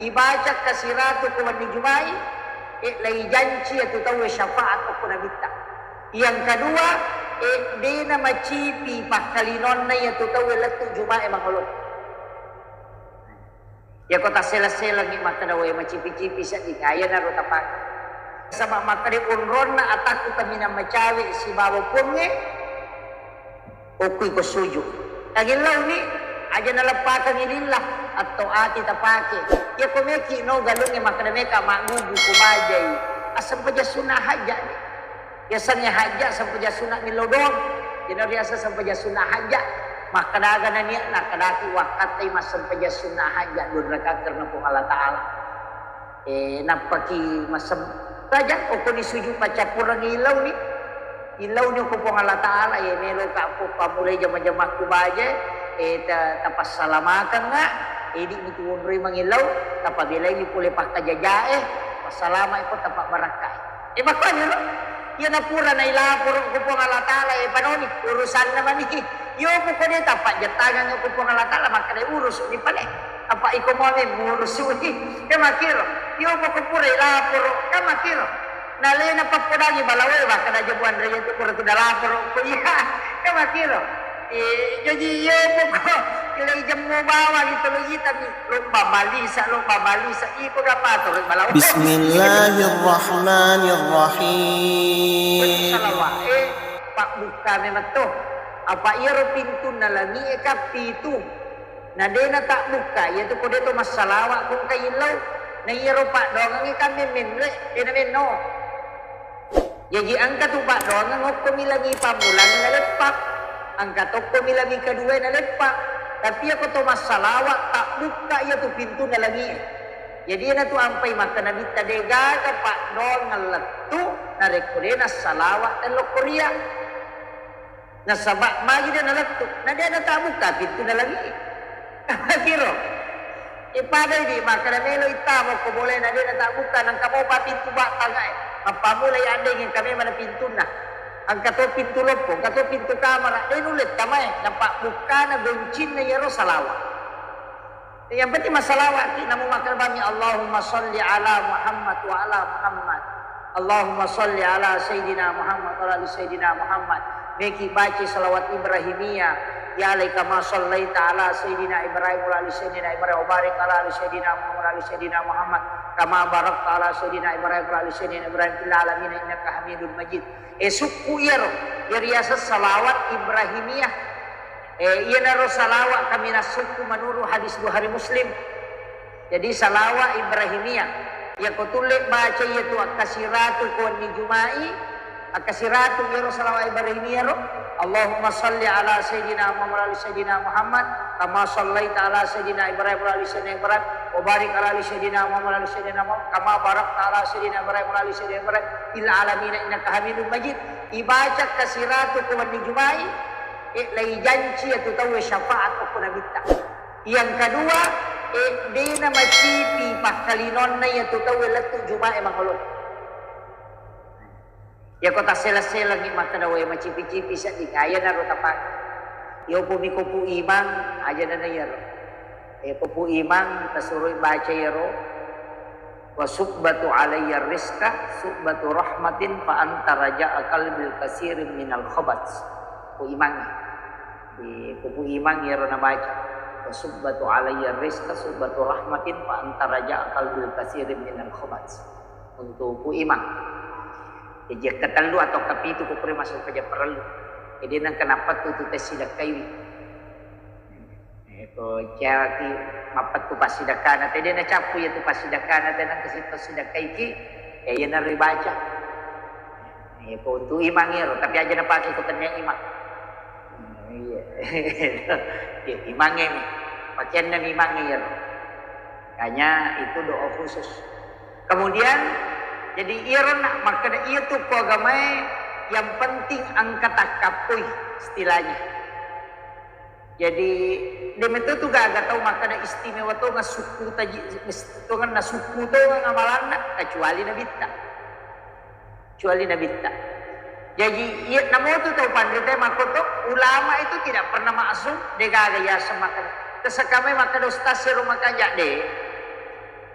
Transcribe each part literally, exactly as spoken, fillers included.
Ibaca kasiratu ko wenni Juma'i, e, laijanci iyatu tauwe syafaat okko Nabitta. Yang kedua, e, dena macipi pakkalinonna iyatu tauwe lettu Juma'i mangolo. Iyako tassela-selangngi makkeda, "Wae, macipi-cipi seddi, kaya naro tapake." Saba makkeda, "Onronna atakku kaminang macawe sibawa Puangnge, okui ko suju." Tagellauni, aja naleppakengngi lillah, atto ati tapake. Iyako meki no galungnge makkeda meka maggugu ko bajai, assempajang sunna hajjani. Yasengnge hajja sempajang sunna millau doang. Iyana riaseng sempajang sunna hajja. Makkeda aga nania'na, kedaki wakkattai massempajang sunna hajja dua rakaat karena Puang Allah Ta'ala. E, nappaki massem-, raja, okkoni sujud paccappurengngi illauni. Illauni ko Puang Allah Ta'ala, e, meloka ko pammulai jama-jamakku baja, e, ta-, tapassalamakeng, e, idi mitu wonroi mangillau, tapabelaiwi pole pakkajajae, passalamaiko tapabbarakkai. E, makkuaniro, iyana pura nailaporo ko Puang Allah Ta'ala, e, panoni, urusanna mani. Iyo, pokoknya tapajjattangeng ko Puang Allah Ta'ala, makkeda urusuni pale. Apa iko mau murusuni. Kan makkiro. Iyo, pokok pura ilaporo, kan makkiro. Nalena pappodangi balawae, makkeda aja buan raya tu pura tu dalaporo. Ko iya, kan makkiro. E, jaji iyo, pokok, kila ijemmu bawang itu lo ita mi. Lomba malisa, lomba malisa, iko ga patoro balawa. Bismillahirrahmanirrahim. Salawat, e, pabbukka memetto. Apa iyaro pintunna langi e kappi tu. Na dena tabbukka, iyatu ko deto massalawa ko engka illau. Na iyaro paddoangengnge kan memmenre, dena menno. Jaji engka tu paddoangeng okkomi langi pammulang naleppa, engka tokkomi langi kedua naleppa. Tapi iyako to massalawa tabbukka iyatu pintunna langi e. Jadi iyana tu ampai makkeda Nabitta degaga paddoangeng lettu narekko de nassalawa tellokko ria. Nasaba magi de nalettu, na de natabukka pintunna langi e. Kiro. E, padai di makkeda melo ittamo ko bolae na de natabukka, nangka mopa pintu battangae. Mappamulai addeng engka memang na pintunna. Engka to pintu loppo, engka to pintu kamara, de nulle tamae, napabbukkana goncinna iyaro salawa. Yang penting massalawatki, namo makkeda bami, "Allahumma shalli ala Muhammad wa ala Muhammad. Allahumma shalli ala Sayyidina Muhammad wa ala ali Sayyidina Muhammad." Meki baca salawat Ibrahimiyah, "Ya alaika ma shallaita ala Sayyidina Ibrahim wa ala ali Sayyidina Ibrahim, wa barik ala ali Sayyidina Muhammad wa ala ali Sayyidina Muhammad, kama barakta ala Sayyidina Ibrahim wa ala ali Sayyidina Ibrahim fil alamin innaka Hamidum Majid." E, sukku iyaro, iya riaseng salawat Ibrahimiyah. E, iyanaro salawat kaminang sukku menurut hadis Bukhari Muslim. Jadi salawat Ibrahimiyah. Iyako tulle baca iyatu akkasiratu ko wenni Juma'i, akkasiratu iyaro salawat Ibrahimiyah ro. Allahumma shalli ala Sayyidina Muhammad wa ala ali Sayyidina Muhammad, kama shallaita ala Sayyidina Ibrahim wa ala ali Sayyidina Ibrahim, wa barik ala ali Sayyidina Muhammad wa ala ali Sayyidina Muhammad, kama barakta ala Sayyidina Ibrahim wa ala ali Sayyidina Ibrahim, fil alamin innaka Hamidum Majid. Ibaca akkasiratu ko wenni Juma'i, e, laijanci iyatu tauwe syafaat okko Nabitta. Yang kedua, e, dena macipi pakkalinonna iyatu tauwe lettu Juma'i mangolo. Iyako tassela-selangngi makkeda, "Wae, macipi-cipi seddi, kaya naro tapake." Iyo pomi kopu imang, aja nana iyaro. E, kopu imang tasuroi baca iyaro, "Wa subbatu alayya rizqa, subbatu rahmatin fa anta raja'a qalbil kasirin minal khabat." Ko imangnge. Di kopu imang iyaro nabaca, "Wa subbatu alayya rizqa, subbatu rahmatin fa anta raja'a qalbil kasirin minal khabat." Untuk ku imang. Jaji ketellu atau kepitu ku pura masuk kerja perlu. Jadi nang kenapa tu tu tes sidakkaiwi. Ko cewek ki mappettu passidakkana, tede nacappu iya tu passidakkana, tenang ke situ sidakkaiki, ya iya naro ibaca. Iya, ko untuk imang ero, tapi aja napake ko tennia imang. Iya. Iya, imangnge mi. Pakenna mi imangnge ero. Makanya itu doa khusus. Kemudian, jadi iyaro na makkeda iya tu ko agamae yang penting engka takkappoi istilahnya. Jadi, de metto tu gaga tau makkeda istimewa tonga sukku taji, tongenna sukku tonga amalanna, kecuali nabitta. Kecuali nabitta. Jadi, iya, namotu tau panrita makkoto, ulama itu tidak pernah maksum, de gaga yaseng makkeda. Tesekame makkeda ustaz sero makanja de.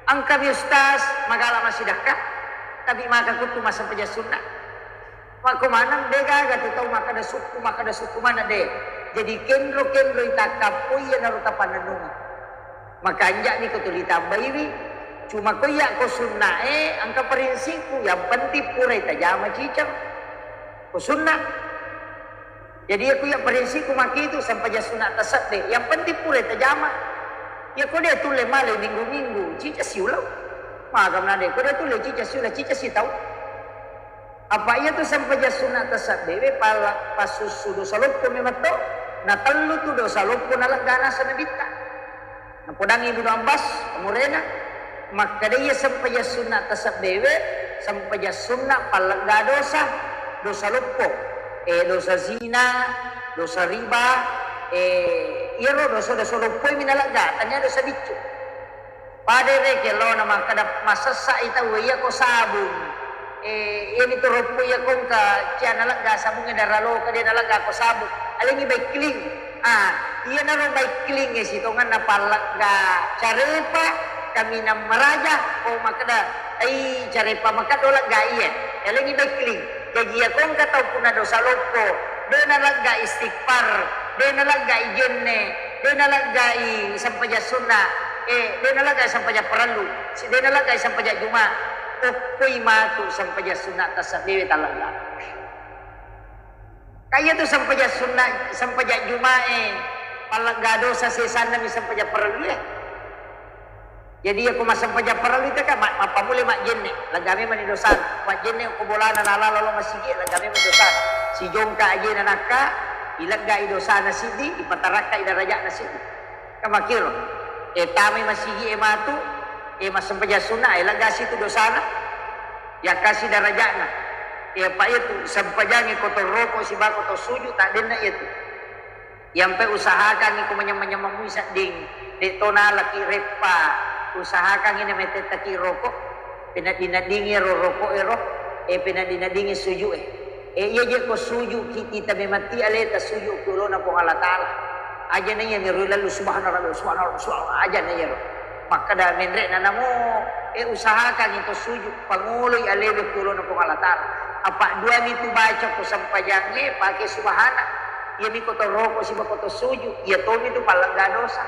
Engkami ustaz magala massidakka, tapi maka kuttu massempajang sunna. Makko maneng de gaga tu tau makkeda sukku, makkeda sukku maneng de. Jadi kenro-kenroi takkappoi iyanaro tapannennungi. Makanja'mi ko tuli tambaiwi. Cuma ko iya ko sunnae engka prinsipku, yang penting purai tajama ciceng. Ko sunna. Jadi iya ku iya prinsipku makkitu, sempajang sunna tasebbe. Yang penting purai tajama. Iya ko de tulle male minggu-minggu, ciceng siulau. Maga maneng de ko de tulle ciceng siulau, ciceng sitau. Apa iya tu sempajang sunna tasebbe we pala-, pasussu dosa loppo memang to. Na tellu tu dosa loppo nalegga naseng nabitta. Napodangi Ibnu Abbas, amurena, makkeda iya sempajang sunna tasebbewe, sempajang sunna pallegga dosa, dosa loppo, eh, dosa zina, dosa riba, eh, iyaro dosa-dosa loppo mi nalegga, tania dosa biccu. Pada rekeng laona makkeda masessa i tau iya ko sabung. Eh, iyami tu roppo iya ko engka cia nalegga sabungnge daraloka de nalegga ko sabung. Alengi baikling. Ah, iyanaro baikling e sitongenna pallegga carepa kaminang maraja, ko makkeda, "Ai, carepa makkeda lega iye." Yalengngi baikling. Jaji iya ko engka tau punna dosa loppo, de nalegga istighfar, de nalegga i jenne, de nalegga i sempajang sunna, eh, de nalegga i sempajang parellu, si-, de nalegga i sempajang juma, okkoi matu sempajang sunna tasebbewe talegga. Ka iya tu sempajang sunna, sempajang jumae, pallegga dosa sesanna mi sempajang parellue. Jadi iya ko massempajang parellu itu kan ma-, mappammula majjenne, lega memang ni dosana. Majjenne ko bolana lala lolo masigi, lega memang dosana. Sijongka ajena nakka, ilegga i dosana siddi, ipatarakka i darajana siddi. Kan makkiro. Eh, tamai masigi e matu, eh, massempajang sunna, eh, lega situ dosana. Yakkasi darajana. Eh, apa iya tu sempajangi ko to roko sibawa ko to suju, tak denna iya tu. Iyampe usahakangi ko manyameng-nyameng mui sedding, de to nalaki reppa, usahakangi na metettaki roko, peneddi-neddingi ro roko ero, eh, peneddi-neddingi suju e. Eh, iya je ko suju ki kita mematti aleta suju ku olona Puang Allah Taala. Aja na iya miro lallu subhanallah, subhanallah, subhanallah, aja na iya ro. Makkeda menre'na namo, eh, usahakangi to suju, pangoloi alewe ku olona Puang Allah Taala. Apa duami tu baca ko sempajangnge pake subhana. Iyami ko to roko sibawa ko to suju, iya tomi tu pallegga dosa.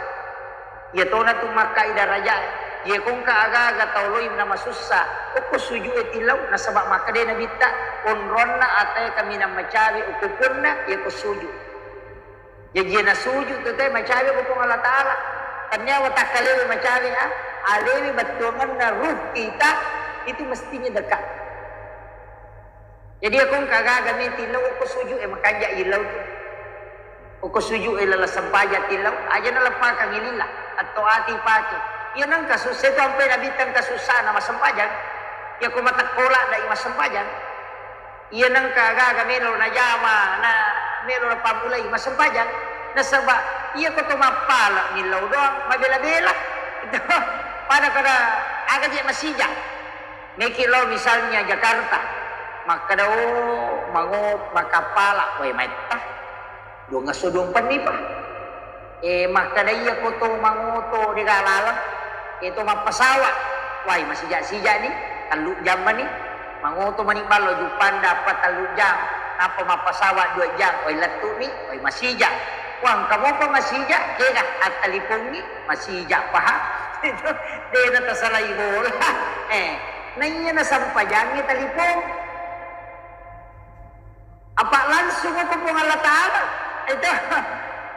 Iya tona tu makkai daraja. Iya ko engka aga-aga tau loi na masussa, okko suju e tillau, nasaba makkeda nabitta, onronna atae kaminang macawe okko ponna, iya ko suju. Jaji na suju tu te macawe ko Puang Allah Taala. Tania watakkalewe macawe, ah, alewe bettuangenna ruh kita itu mestinya dekat. Jadi, iya ko engka aga-aga mi tillau, okko suju e makanja illau tu. Okko suju e lala sempajang tillau, aja na leppakang lilla, atau ati pake. Iya nengka susse tu ampe nabitta engka sussana massempajang. Iya ko matekkola dai massempajang. Iya nengka aga-aga melo najama, na melo napammulai massempajang. Nasaba iya ko to mappala millau doang, mabela-bela. Pada kada aga je masija. Meki lao misalnya Jakarta, makkeda, "Oh, mango-, makkappala, wae maitta. Duang esso duang pennipa." Eh, makkeda iya ko to mangoto dega laleng, eh, to mappasawa, wae masija-sija ni, tellu jam mani. Mangoto mani ballo Juppanda apa tellu jam, nappa mappasawa dua jam, wae lettu ni, wae masija. Wah, engka mopa masija, kega attalipongi, masija paha. Itu dena tasalai bola. Eh, Naiya nasempajangngi talipong. Apa langsung ko Puang Allah Taala. Itu.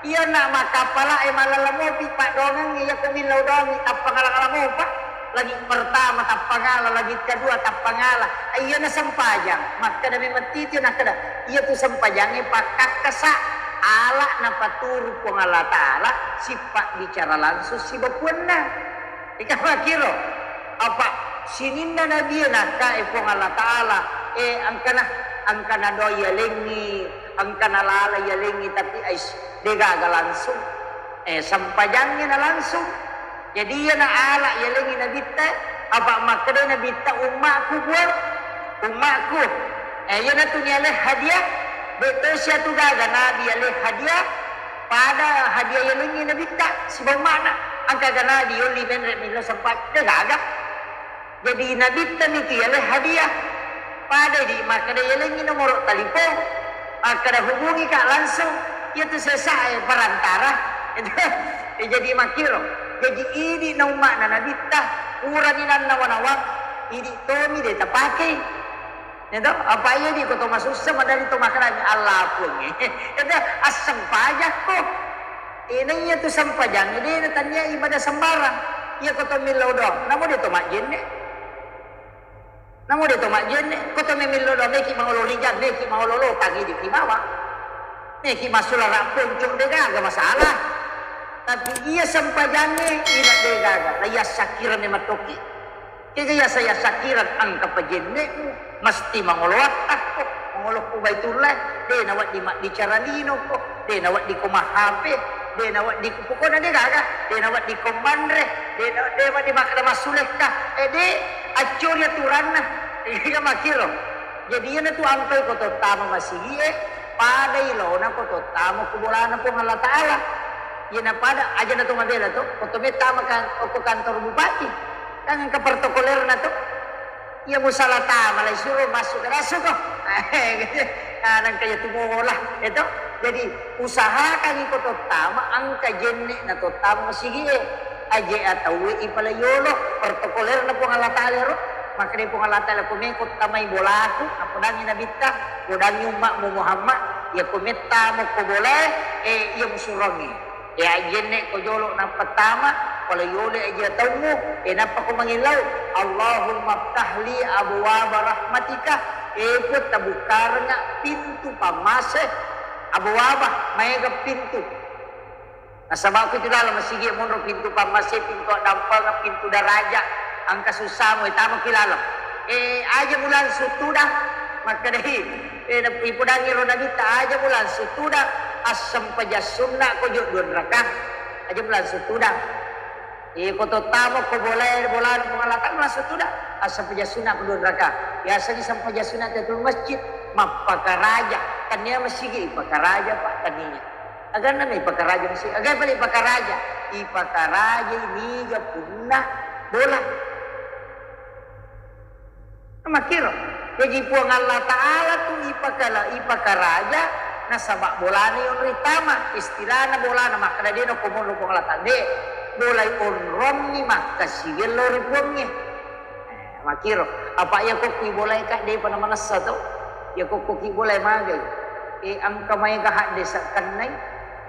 Iya na makkappala e malala mopi paddoangeng iya ko millau doangi tappa ngala-ngala mopa. Lagi pertama tappa ngala, lagi kedua tappa ngala. Iya nasempajang. Makkeda memang titi nakkeda. Iya tu sempajangnge pakkakkasa ala napaturu Puang Allah Taala sippa bicara langsung sibawa puanna. Ika makkiro, apa sininna nabie nakkae Puang Allah Taala, eh, engkana, engkana doa yalengngi, engkana lala yalengngi, tapi ais, degaga langsung. Eh, sempajangngi na langsung. Jadi, iyana ala yalengngi nabitta, apa makkeda nabitta, "Ummaku, Puang, ummaku." Eh, iyana tu niale hadiah, de to sia tu gaga nabi yale hadiah, Pada hadiah yalengngi nabitta sibawa umma'na, engkaga nabi yolli menre millau sempajang? De gaga. Jadi nabitta niki yaleng hadiah. Pada idi makkeda yalengngi nomoro talipong, makkeda hubungi ka langsung, iyatu sesae perantara. Jadi makkiro. Jadi idi na umma'na nabitta, purani nannawa-nawang, idi tomi de tapakei. Iya to? Apa iya di ko to masussa madari to makkeda Allah pun. Iya to? Assempajakko. Ina iya tu sempajangnge de na tania ibadah sembarang. Iya ko to millau doang. Namo de to majjenne. Namo de to majjenne. Ko to memillau doang, meki mangolo rijang, meki mangolo lotang idi ki bawa. Meki masulara ponco de gaga masalah. Tapi iya sempajangnge ina de gaga. Iya sakira memang toki. Kega yasa-yasa kireng engka pajenne'mu, mesti mangolo attakko, mangolo ku Baitullah, de nawedding maddicara lino ko, de nawedding ko mahhape, de nawedding ko pokona de gaga, de nawedding ko manre, de na-, de wedding makkeda massulekka, e de, accori aturanna, iya makkiro. Jadi iyanatu ampai ko tottama masigi'e, pada ilona ko tottama ku bolana Puang Allah Ta'ala. Iyana pada aja na to mabela to, ko to mettama kan, ko kantor bupati. Kan engka protokolerna to. Iya musala tama lai suro masuk ke rasuk ko. Ah, nangka iya tu mola, ya to. Jadi usahakan iko tottama engka jenne na tottama masigi'e. Aje atauwe ipalaiolo protokolerna Puang Allah Ta'ala ro. Makkeda Puang Allah Ta'ala, ko meko tamai bolaku, napodangi nabitta, podangi ummakmu Muhammad, iya ko mettamo ko bolae, eh, iya musurongi. Ya, ajenne ko jolo nappa tama, pole yole aja taummu, e nappa ko mangillau, Allahumma ftahli abwaba rahmatika, e Puang, tabukkarenga pintu pammase, abwaba, maega pintu. Nasaba ku itu dalam masigi monro pintu pammase, pintu addampeng, pintu daraja, engka sussamu, e tama ki laleng. E aja mulang suttuda, makkedai. Eh, na-, ipodangi ro nabitta, aja mu langsung tudang, assempajang sunna ko jo dua raka. Aja mu langsung tudang. Eh, ko tottamo ko bolae, bolana Puang Allah Ta'ala, langsung tudang. Assempajang sunna ko dua raka. Biasanya sempajang sunna tetul masjid, mappakaraja. Tania masigi ipakaraja, Pak, tania. Aganna mi ipakaraja masigi. Agai pale ipakaraja. Ipakaraja niga punna bola. Makkiro. Jaji Puang Allah Ta'ala tu ipakala-, ipakaraja nasaba bolana yonri tama, istilahna bolana makkeda dena ko monro Puang Allah Ta'ala, de, bolai onronni makkasiwiang lao ri Puangnge. Eh, makkiro. Apa iya kokki bolae ka depa namanessa to? Iya kokki bolae magai. Eh, engka maega hadde sakkennai.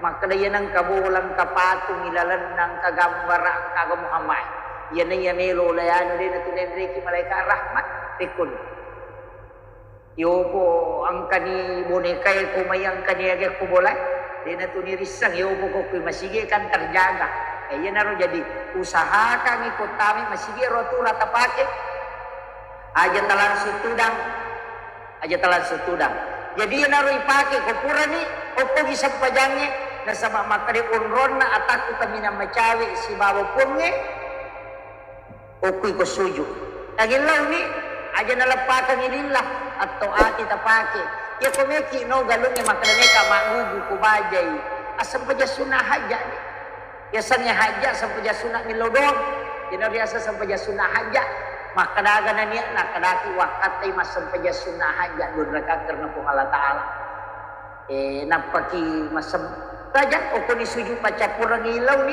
Makkeda, "Iya nengka bola, engka patung ilalenna, engka gambara, engka aga Muhammad. Iyana iya melo laianu, de natu naenreki malaikat rahmat." Pekkoni. Yopo engkani bonekae ko mai engkani aga ko bola, de natu nirisseng. Yopo ko kui masigi kan terjaga. Eh, iyanaro jadi usahakan iko tami masigi ro tu rata pake. Aja talangsung tudang. Aja talangsung tudang. Jadi iyanaro ipake ko purani okkogi sempajangnge, nasaba makkeda onronna atakku kaminang macawe sibawa Puangnge, okkui ko suju. Tagellauni, aja naleppakengngi lillah, atau ati tapake. Iya ko meki no galungnge makkeda meka maggugu ko bajai. Assempajang sunna hajja ni. Yasengnge hajja sempajang sunna millau doang. Iyana riaseng sempajang sunna hajja. Makkeda aga nania, nakkedaki wakkattai massempajang sunna hajja dua rakaat karena Puang Allah Ta'ala. Eh, nappaki massem-, raja, okoni sujud paccappurengngi illauni.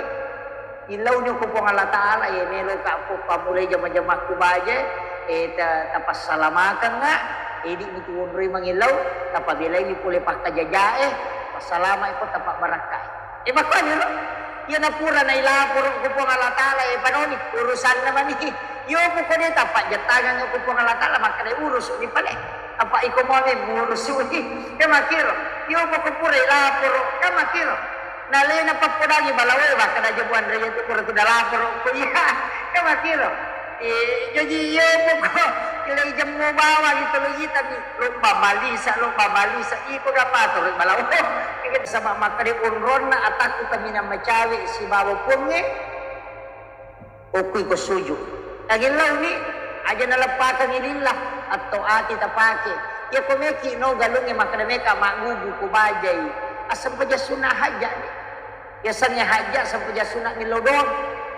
Illauni ko Puang Allah Ta'ala, eh, meloka ko pammulai jama-jamakku baje, eh, ta-, tapassalamakeng, eh, idi mitu wonroi mangillau, tapabelai mi pole pakkajajae, passalama ko tapabbarakkai. Eh, makkuaniro, iyana pura nailaporo ko Puang Allah Ta'ala, eh, panoni, urusanna mani. Iyo pokoknya tapajjattangeng ko Puang Allah Ta'ala, makkeda urusuni pale. Apa iko mau murusuni. Kan makkiro. Iyo poko pura ilaporo, kan makkiro. Nalena pappodangi balawae, makkeda aja buan raya tu pura tu dalaporo ko iya. Kan makkiro. Eh, jaji iyo poko ilai jemmu bawang itu lagi tapi lomba malisa, lomba malisa, iko ga patoro balawo. Sama makkeda onronna atakku kaminang macawe sibawa Puangnge, okkui ko suju. Tagellauni, aja naleppakengngi lillah, atau ati tapake. Iya ko meki no galungnge makkeda meka maggugu ko bajai. Assempajang sunna hajja ni. Yasengnge hajja sempajang sunna millau doang.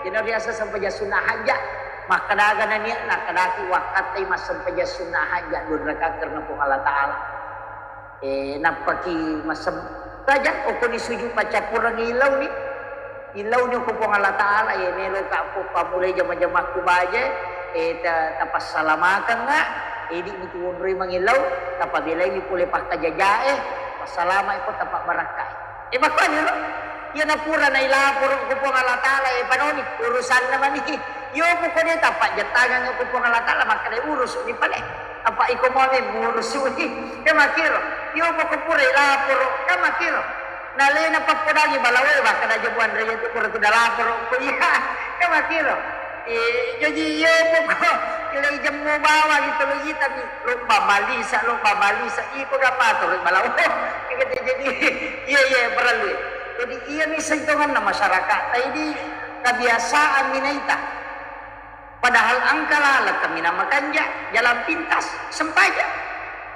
Iyana riaseng sempajang sunna hajja. Makkadaga na niat, nakkadaki wakkattai massempajang sunnah hajja dua rakaat karena Puang Allah Ta'ala. Eh, nappaki massem-, saja okoni sujud paccappurengngi illauni. Illauni ko Puang Allah Ta'ala, eh, meloka ko pammulai jama-jamakku baje, eh, ta-, tapassalamakeng nga, eh, di mitu onroi mangillau, tapabelai mi pole pakkajajae, passalama ko tapabbarakkai. Eh, makkuaniro? Iya napura nailaporo ko Puang Allah Ta'ala, eh, panoni, urusanna mani. Iyo pokoknya tapajjattangeng ko Puang Allah Ta'ala, makkeda urusuni pale. Apa iko mau murusu'i? Kan makkiro. Iyo pokok pura ilaporo, kan makkiro. Nalena pappodangi balawe, makkeda jamuan raya tu pura tu dalaporo ko iya. Kan makkiro. Eh, jadi iyo pokok ilai jemmu bawa gitu lo, iya tapi lomba malisa, lomba malisa, iko gak patoro balawe. Jadi, iya, iya, perlu. Jadi, iya nih sentongan masyarakat. Tadi kebiasaan minaita. Padahal engka laleng kaminang makanja, jalan pintas, sempaja.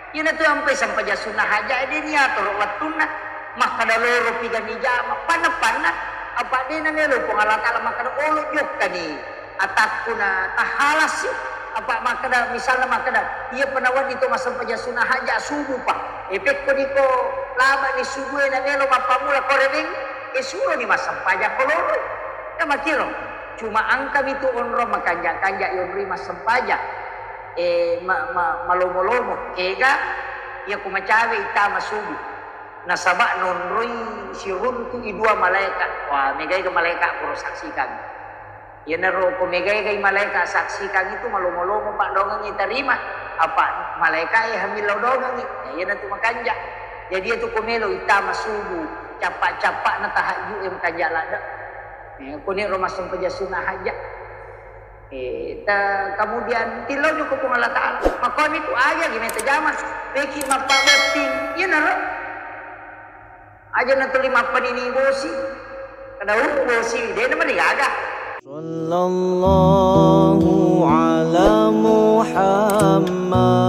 Iyanatu ampai sempaja sunnah haja, de niatoro wettunna. Makkada loro pigani jama, panna-panna. Apa de namelo Puang Allah Ta'ala makkada olo jokkani atakku na tahalasi. Apa makkada, misalna makkada, iya penawan itu massempajang sunnah haja subuh pa. Epekko niko lama ni subuh na melo mappamula koreweng, e suro ni massempajang koloro. Ya makiro. Cuma engkami tu onrong makanja-kanja yonroi massempajang. Eh, ma-, ma-, malomo-lomo. Kega, iya ku macawe itama subuh. Nasaba nonroi siruntu i dua malaikat. Wah, megai ke malaikat kuro saksikan. Iyanaro ko megai-gai malaikat saksikan itu malomo-lomo pak dongengi tarima. Apa malaikat eh hamillau dongengi. Ya, iyanatu makanja. Jadi itu ko melo itama subuh. Cappa-cappa na tahajud eh makanja ladde. Eh, kuni ro massempajang sunnah haja. Eh, ta-, kemudian tillau juga Puang Allah Ta'ala. Makkoni tu aja gi meta jama. Peki mappabotting. Iya naro. Aja na tuli mappanini bosi. Kada uru bosi, de na mani gaga. Sallallahu ala Muhammad.